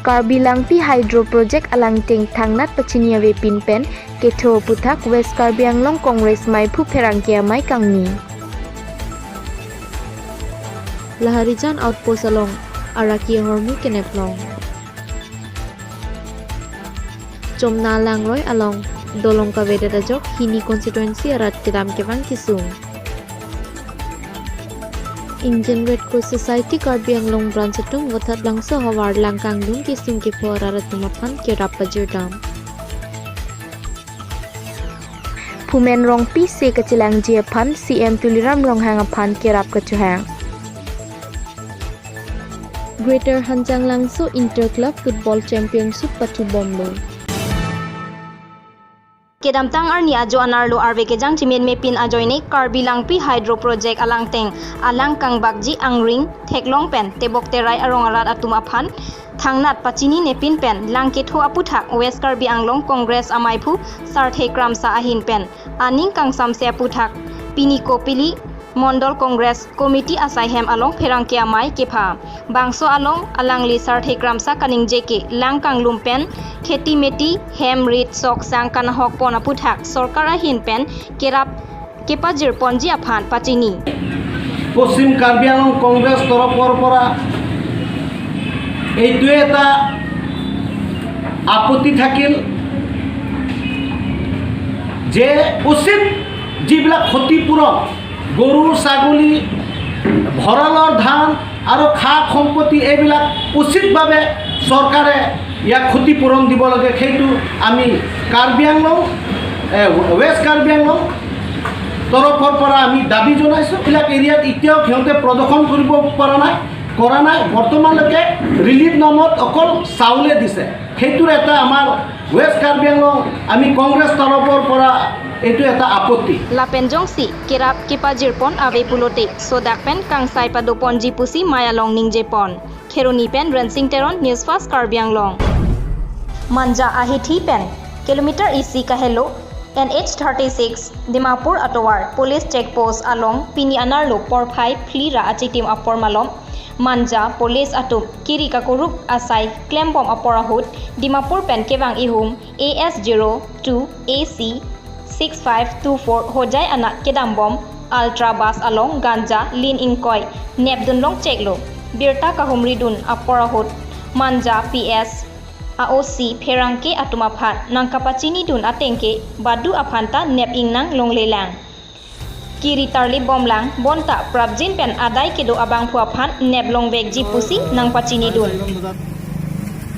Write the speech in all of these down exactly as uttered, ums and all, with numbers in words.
Karbi Langpi Hydro Project alangteng thangnat pachini avepin pen ketho aputhak West Karbi Anglong Congress maiphu pherangke amei kangni. Laharijan Outpost along araki ahormu keneplong. Chomna Langroi along dolong kavedet ajok hini constituency arat kedam kevang kesung. Indian Red Cross Society Karbi Anglong Branch atum Vothatlangso havar lang kangdung kesung kepho arat atum aphan kerap pajirdam. Phumen Rongpi se kachelangji aphan C M Tuliram Ronghang aphan kerap kachohang. Greater Hanjanglangso Inter Club Football Championship pathubomlo. Kedamtang arni ajo anerlo arve kejang chimen mepin ajoine Karbi Langpi Hydro Project alangteng alang kangbakji angring theklong pen tebok terai arong arat atum aphan thangnat pachini nepin pen lang ketho aputhak West Karbi Anglong Congress amaiphu Sarthe Kramsa ahin pen aning kangsamse aputhak pini Kopili Mondol Congress Committee asai hem along pherangke amei kepha. Bangso along alangli Sarthe Kramsa kaningje ke lang kanglum pen kheti meti hem rit sok sang kanahok pon aputhak sorkar ahin pen kerap kepajir ponji aphan pachini. পশ্চিম কাৰ্বি আংলং কংগ্ৰেছ তৰফৰ পৰা এইটোৱে এটা আপত্তি থাকিল যে উচিত যিবিলাক ক্ষতিপূৰণ, গৰু, ছাগলী, ভঁৰালৰ ধান আৰু খা সম্পত্তি, এইবিলাক উচিতভাৱে চৰকাৰে ইয়াক ক্ষতিপূৰণ দিব লাগে। সেইটো আমি কাৰ্বি আংলং, এ, ৱেষ্ট কাৰ্বি আংলং তৰফৰ পৰা আমি দাবী জনাইছোঁ। এইবিলাক এৰিয়াত এতিয়াও সিহঁতে প্ৰদৰ্শন কৰিব পৰা নাই, কৰা নাই। বৰ্তমানলৈকে ৰিলিফ নামত অকল চাউলে দিছে। সেইটোৰ এটা আমাৰ ৱেষ্ট কাৰ্বি আংলং, আমি কংগ্ৰেছ তৰফৰ পৰা এইটো এটা আপত্তি। Lapen jongsi kerap kepajir pon ave pulote sodak pen kangsai pado ponji pusi mei along ningje pon. Kheroni pen Rensing Teron, News Fast Karbi Anglong. Manja ahithi pen kilometer isi kahelo N H thirty-six Dimapur atovar police check post along pini anerlo porphai phli ra achitim apor malom Manja police atum kiri kakoruk asai klembom apor ahut Dimapur pen kevang ihum A S zero two A C six five two four Hojai anat kedambom Ultra bus along ganja lin ingkoi nepdun longcheklo. Birta kahumridun apor ahut Manja P S a O C pherangke atum aphan nangkapachinidun ateng ke badu aphan ta nep ingnang longlelang. Kiri tarlip bomlang bonta prapjin pen adai kedo abangphu aphan nep longvekji pusi nangpachinidun. চাৰিটামান বজাত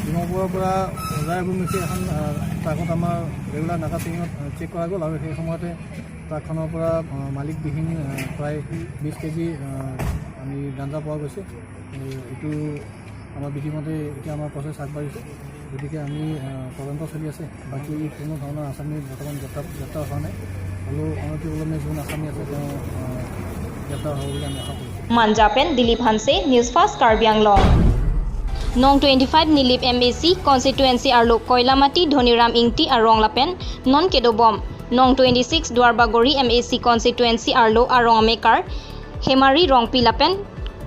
ডিমাপুৰৰ পৰা যায় বুলি এখন ট্ৰাকত আমাৰ ৰেগুলাৰ নাকা ছিঙত চেক কৰা গ'ল আৰু সেই সময়তে ট্ৰাকখনৰ পৰা মালিকবিহীন প্ৰায় বিশ কেজি আমি গাঞ্জা পোৱা গৈছে। এইটো আমাৰ বিধিমতে এতিয়া আমাৰ প্ৰচেছ আগবাঢ়িছে। গতিকে আমি তদন্ত চলি আছে। বাকী কোনো ধৰণৰ আসামি বৰ্তমান গ্ৰেপ্তাৰ গ্ৰেপ্তাৰ হোৱা নাই। হ'লেও অনতিবিলম্বে যোন আসামি আছে তেওঁ গ্ৰেপ্তাৰ হ'ব বুলি আমি আশা কৰিছোঁ। Manja pen Dilip Hanse, News Fast Karbi Anglong. Nong twenty-five Nilip M A C constituency arlo Koilamati Dhoniram Ingti arong lapen non kedobom Nong twenty-six Duarbagori M A C constituency arlo arong amekar Hemari Rongpi lapen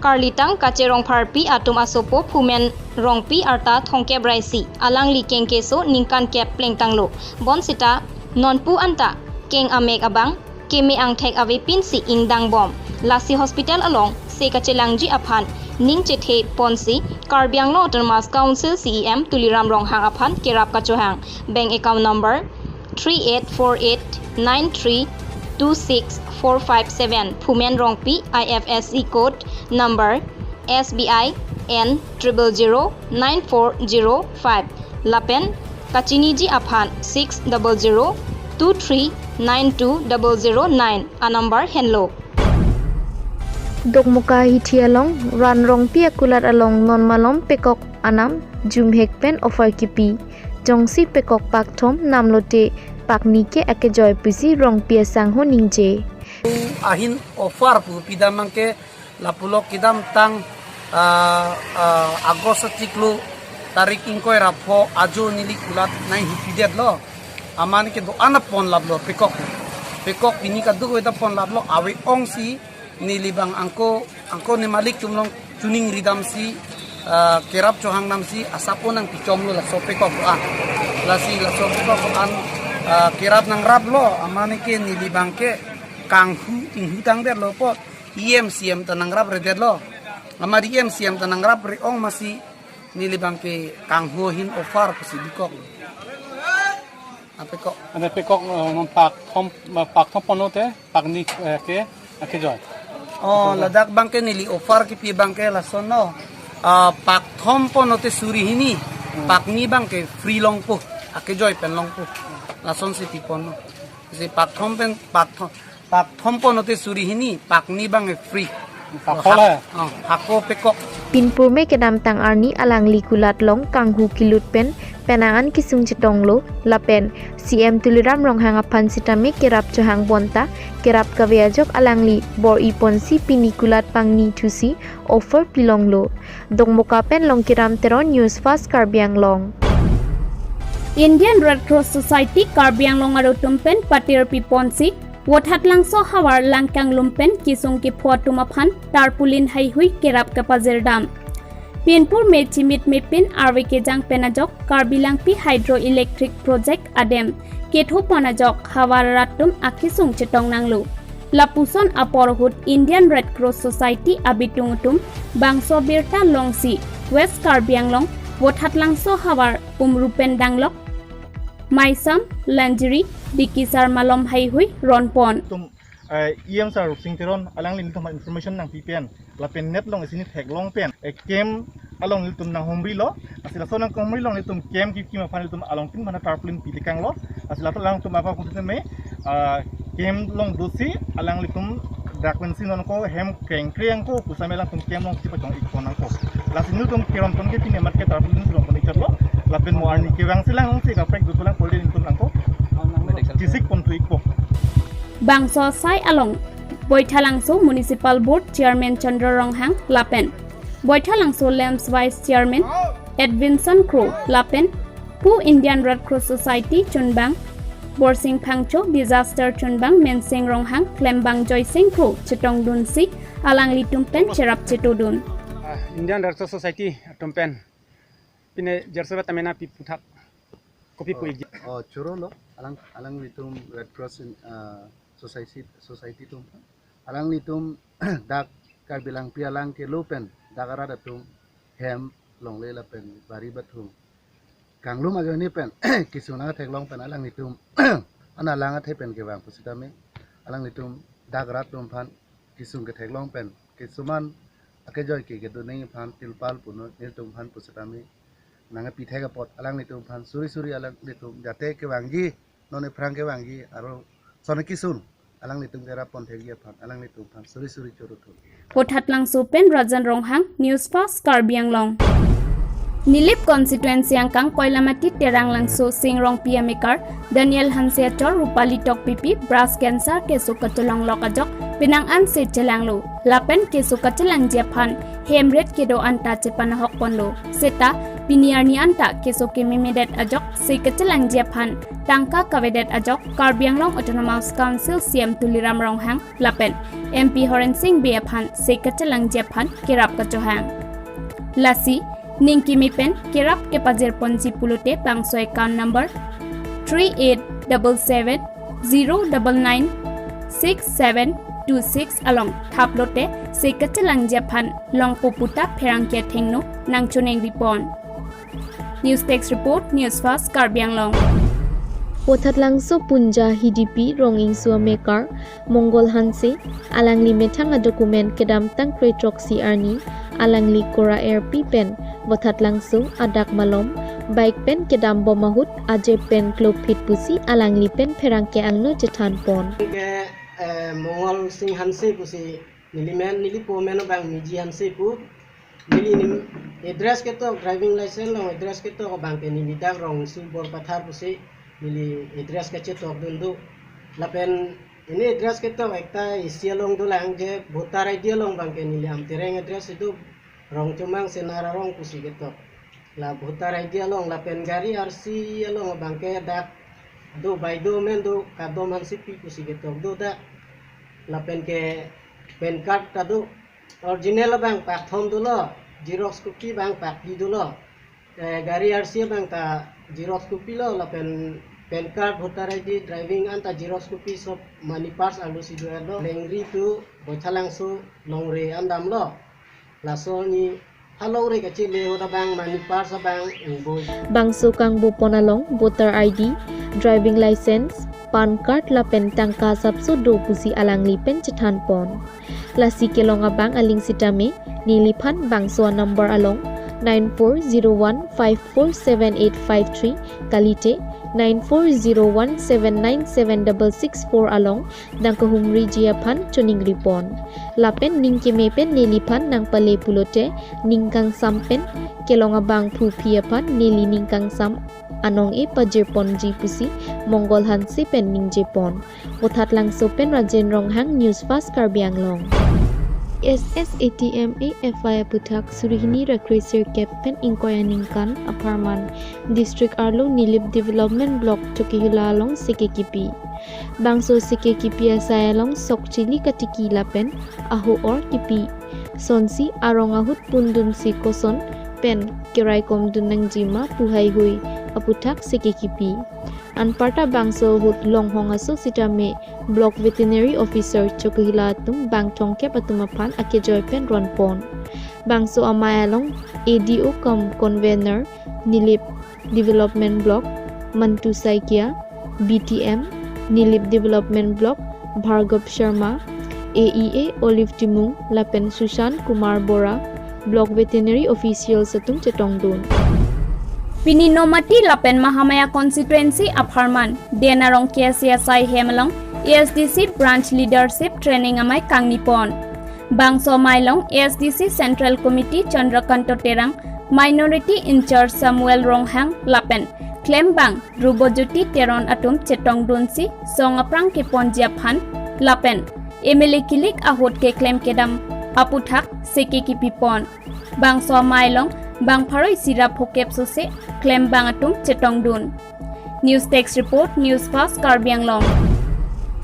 Karlitang Kache Rongpharpi atum asopo Phumen Rongpi arta thongkep ra isi, alangli kengkeso ningkan kep plengtanglo. Bonsita nonpu anta keng amek abang keme angthek avepinsi ingdangbom. Lasi hospital along se kachelangji aphan ning chethe ponsi Karbi Anglong Autonomous Council C E M Tuliram Ronghang aphan kerap kachohang. Bank account number three eight four eight nine three two six four five seven, Phumen Rongpi, I F S C code number S B I N triple zero nine four zero five. Lapen kachiniji aphan six double zero two three nine two double zero nine a number henlo. Dokmoka hithi along Ran Rongpi akulat along non malom pekok anam jumhek pen offer kipi. Jongsi pekok pakthom namlote pakni ke akejoi pusi Rongpi asangho ningje. Ahin offer pu pidamang ke lapulo kedamtang ah, ah, August achiklo tarik ingkoi ra pho ajo neli kulat nai hupidetlo. Aman ke do-an apon laplo pekok. Pekok pini kaduk weda pon laplo ave ongsi neli bang angko angko ne malik tumlong Chuning ridamsi, ah, kerap chohang damsi asap-o nangpichomlo laso pekok an. Lasi laso pekok an, ah, kerap nangraplo, amat ne ke neli abangke kanghu inghu tangdetlo apot E M C M ta nangrapredetlo. Amat E M C M ta nangrapre-ong amatsi neli abangke kanghu ahin offer pusi bikok. Apekok. Ane pekok, eh, non pak thom, eh, pak thom pono te, pak ni, eh, ke, eh, kejoi. Oh, ladak abangke neli offer kipi abangke lasonlo. Ah, pak thom pono te suri hini, pak ni abangke free longpo, akejoi pen longpo. Lasonsi piponlo. Si pak thom pen, pak thom, pak thom pono te suri hini, pak ni abangke free. Pak hol hai. Oh, hako pekok. Pinpur me kedamtang arni alangli kulat along kanghu kilut pen penang an kesung chetonglo lapen C M Tuliram Ronghang aphan sitame kerap chohang bonta kerap kave ajok alangli bor-i ponsi pini kulat pangni thusi offer pilonglo. Dongmoka pen Longkiram Teron, News Fast Karbi Anglong. Indian Red Cross Society Karbi Anglong arat atum pen patir piponsi Vothatlangso havar Langkanglum pen kesung kepho atum aphan tarpaulin haihui kerap kapajirdam. Pinpur me chimit me pin arve kejang pen ajok Karbi Langpi Hydroelectric Project adem ketho pon ajok havar arat atum akesung chetong nanglo. Lapuson apor ahut Indian Red Cross Society abitung atum bangso birta longsi West Karbi Anglong Vothatlangso havar Umru pen Danglok, Maisam, Lanjiri, Dikisar malom haihui ronpon. Tum, eh, E M sir Rupsing Teron, alangli nelitum information nangpi pen, lapen net along isi ni theklong pen, eh, camp along nelitum nanghumrilo, lasi laso nanghumrilo nelitum camp kikim aphan nelitum along tin mana tarpaulin pitekanglo, lasi laso alangtum apa kuntin me, ah, camp along dosi, alanglitum dak pensi non ko hem kreng kreng ko, pusitame alangtum camp along chepachong-ik pon nangpo. Lasi nelitum keron pon ke pine mat ke tarpaulin si rong pon-ik chotlo. Lapen mo arni kevangsi lang si kaprek dutulang polde nelitum lang ko. Chisik pon thu-ikpo. Bangso asai along Boithalangso Municipal Board Chairman Chandra Ronghang lapen Boithalangso LAMPS Vice Chairman Edwinson Kro lapen pu Indian Red Cross Society chunbang Borsing Phangcho, disaster chunbang Mensing Ronghang, klembang Joysing Kro chetongdunsi alanglitum pen cherap chetodun. Ah, Indian Red Cross Society atum pen pine jerso beta mena pi puthak kopi pu-ik. Oh, choro lo, alang, alanglitum Red Cross in, ah, Society, Society atum. Alanglitum dak Karbi Langpi alang kelo pen dak arat atum hem longle lapen bari bathung kanglum ajoine pen kesung nangtheklong pen alanglitum ana lang athe pen kevang pusitame alanglitum dak rat atum aphan kesung ketheklong pen kesuman akejoi ke kedun nangji aphan tilpal puno nelitum aphan pusitame nangpi thek apot alanglitum aphan suri suri alanglitum jate kevangji non ephrang kevangji aro son kesung alanglitum kerap pon thekji aphan alanglitum aphan suri suri choro thu. Vothatlangso pen Rajan Ronghang, News Fast Karbi Anglong. Nilip constituency angkang Koilamati Teranglangso Singrongpi amekar Daniel Hanse achor Rupali Tokbipi breast cancer keso kachelonglok ajok penang an se chelanglo. Lapen keso kachelangji aphan hem ret kedo anta chepanahok ponlo. Seta pini arni anta keso kememedet ajok se kachelangji aphan tangka kavedet ajok Karbi Anglong Autonomous Council C M Tuliram Ronghang lapen M P Horen Sing Bey aphan se kachelangji aphan kerap kachohang. Lasi ning kimi pen kerap kepajir ponji pulote bangso account number three eight double seven zero double nine six seven two six along thaplote se kachelangji aphan longpo puta pherangke athengno nangchonengri pon. News Desk Report, News Fast Karbi Anglong. Vothatlangso Punja Hidipi Rong Ingsu amekar Mongol Hanse, alangli methang adocument kedamtang krethrok si arni, alangli Kora R P pen Vothatlangso adak malom bike pen kedam bom ahut ajep pen klophit pusi alangli pen pherangke angno chethan pon. Ke, eh, Mongol Sing Hanse pusi neli men, neli po men abang Miji Hanse pu. Neli nim address ketok, driving license along address ketok abangke neli dak Rongsu Borpathar pusi neli address kachetokdun do. Lapen ini address ketok ekta isi along dolang je voter I D along abangke neli Amtereng address itum Rongchomang Senar arong pusi ketok. La voter I D along lapen gari R C along abangke dak do baido men do Kadom Hansepi pusi ketok do dak. Lapen ke PAN card ta do. Original abang pakthom dolo, xerox copy abang pakdi dolo. Eh, gari R C abang ta xerox copy lo, lapen PAN card, voter I D, driving an ta xerox copy, sob money purse arlo si do-et lo. Lengri to Baithalangso longri an damlo. Laso ni halongri kachele ahut abang money purse abang ingboi. Bangso kangbo pon along voter I D, driving license, PAN card lapen tangka asapso do pusi alangli pen chethan pon. Lasi kelong abang aling sitame, neliphan bangso a-number along nine four zero one five four seven eight five three kalite nine four zero one seven nine seven double six four along nangkahumriji aphan choningri pon. Lapen ning keme pen neliphan nangpale pulote ning kangsam pen kelong abangphu aphi aphan neli ning kangsam anong-e pajir ponji pusi Mongol Hanse pen ningje pon. Vothatlangso pen Rajen Ronghang, News Fast Karbi Anglong. S S A T M A F I aphuthak suri hini ra kre sirkep pen ingkoi aningkan apharman District arlo Nilip Development Block Chokihola along seke kipi. Bangso seke kipi asai along sok chili katiki lapen aho-or kipi. Sonsi arong ahut pundunsi koson pen keraikomdun nangjima pu haihui aphuthak seke kipi. Anparta bangso ahut longhong aso sitame Block Veterinary Officer Chokihola atum bang thomkep atum aphan akejoi pen ron pon. Bangso amei along A D O cum Convener Nilip Development Block Mantu Saikia, B T M Nilip Development Block Bhargav Sharma, A E A Olive Timung lapen Sushant Kumar Bora, Block Veterinary Officials atum chetongdun. Pini Nomati lapen Mahamaya constituency apharman Den Arong K S A asai hem along A S D C Branch Leadership Training amei kangni pon. Bangso amei along A S D C Central Committee Chandrakanta Terang, Minority In-charge Samuel Ronghang lapen klembang Dhruba Jyoti Teron atum chetongdunsi song aphrang keponji aphan lapen M L A kilik ahut keklem kedam aphuthak seke kipi pon. Bangso amei along bang pharo isi ra phokep sose klembang atum chetongdun. News Desk Report, News Fast Karbi Anglong.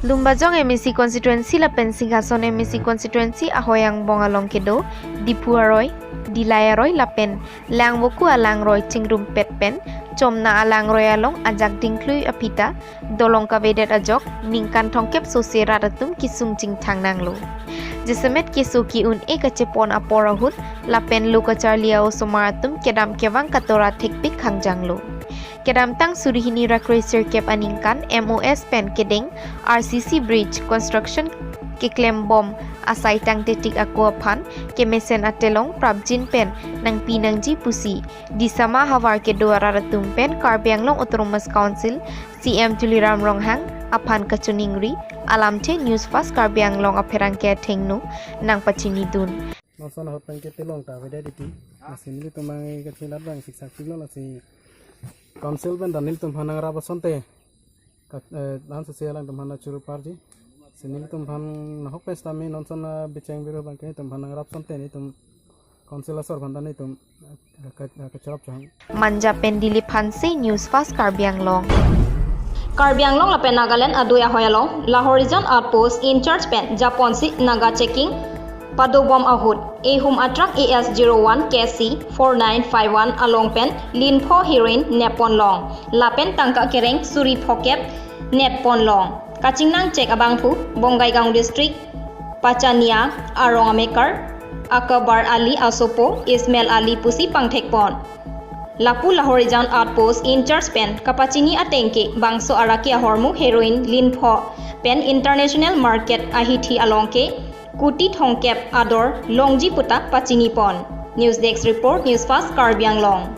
Lumbajong M A C constituency lapen Singhason M A C constituency ahoi angbong along kedo Diphu aroi, Dillai aroi lapen Langvoku alangroi chingrumpet pen Chomna alangroi along ajak dingklui aphi ta dolong kavedet ajok ningkan thomkep sose rat atum kesung chingthang nanglo. Jasemet keso ke-un-e kachepon apor ahut lapen lo kacharli a-osomar atum kedam kevang katora thekpik khangjanglo. Kedamtang suri hini ra kre sirkep aningkan M O S pen kedeng R C C bridge construction keklembom asai tangtetik ako aphan kemesen atelong prapjin pen nangpi nangji pusi Disama havar kedo arat atum pen Karbi Anglong Autonomous Council C E M Tuliram Ronghang aphan kachoningri alamthe News Fast Karbi Anglong apherangke athengno nangpachinidun. Non son ahut pen ke telong ta avedet titi. Lasi nelitum abang kachelat abang siksak siklo lasi council pen ta nelitum aphan nangrap asonte. Ka, eh, lason sose alangtum aphan churu parji. Si nelitum aphan nahok pen sitame non son, eh, bicheng biru abang ke nelitum aphan nangrap asonte nelitum council asor aphan ta nelitum, eh, ka, ka, kacharap chang. Manja pen Dilip Hanse, News Fast Karbi Anglong. Karbi Anglong lapen Nagaland adui ahoi along Lahorijan Outpost in-charge pen japonsi Naga checking padobom ahut ehum atrak A S zero one K C four nine five one along pen linpho heroin neppon long lapen tangka kereng suri phokep neppon long. Kachingnang check abangphu Bongaigaon District Pachania arong amekar Akbar Ali asopo Ismail Ali pusi pangthekpon. Lapu Lahorijan Outpost in-charge pen kapachini atengke bangso arake ahormu heroin linpho pen International Market ahithi along ke kuti thomkep ador longji puta pachinipon. News Desk Report, News Fast Karbi Anglong.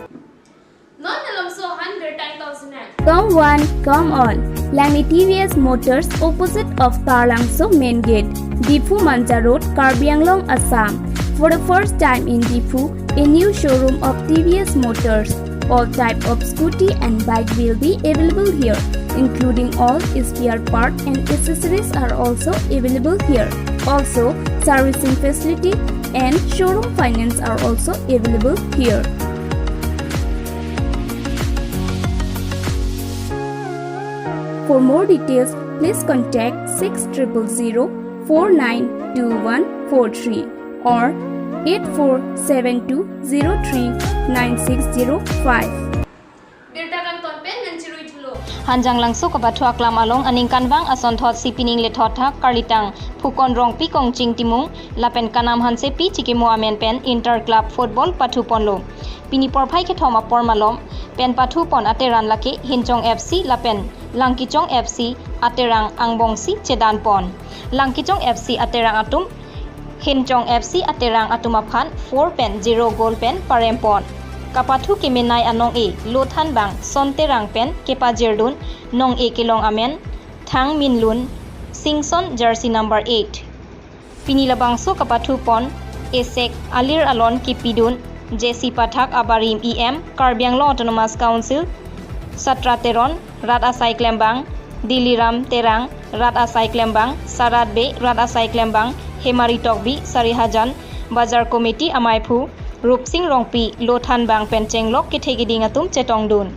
Non alongso han bertang tau sinar. Come one, come all. Langni T V S Motors opposite of Taralangso Main Gate, Diphu Manja Road, Karbi Anglong, Assam. For the first time in Diphu, a new showroom of T V S Motors. All type of scooty and bike will be available here, including all spare part and accessories are also available here. Also, servicing facility and showroom finance are also available here. For more details, please contact six triple zero four nine two one four three. or eight four seven two zero three nine six zero five. Birta kangton pen nangchirui thulo. Hanjanglangso kapathu aklam along aningkanvang asonthotsi pining lethot thak karlitang Phukon Rongpi, Kongching Timung lapen Kanam Hansepi Chikimo amen pen Inter Club Football pathuponlo. Pini porphai kethom apor malom pen pathupon ateran lake Hinchong F C lapen Langkichong F C aterang angbongsi chedanpon. Langkichong F C aterang atum Hinchong F C aterang atum aphan four pen zero goal pen parempon. Kapathu kemenei anong-e Lothanbang Son Terang pen kepajirdun nong-e kelong amen Thangminlun Singson, jersey number eight. Pini labangso kapathupon esek alir alon kipidun J C Pathak abarim E M, Karbi Anglong Autonomous Council, Satra Teron, rat asai klembang, Diliram Terang, rat asai klembang, Sarat Bey, rat asai klembang, Hemari Tokbi, Sarihajan Bazar Committee amaiphu Rupsing Rongpi, Lothanbang pen chenglok kethe keding atum chetongdun.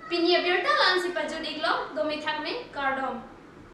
Pini abirta la-ansi pajut-iklo, do methang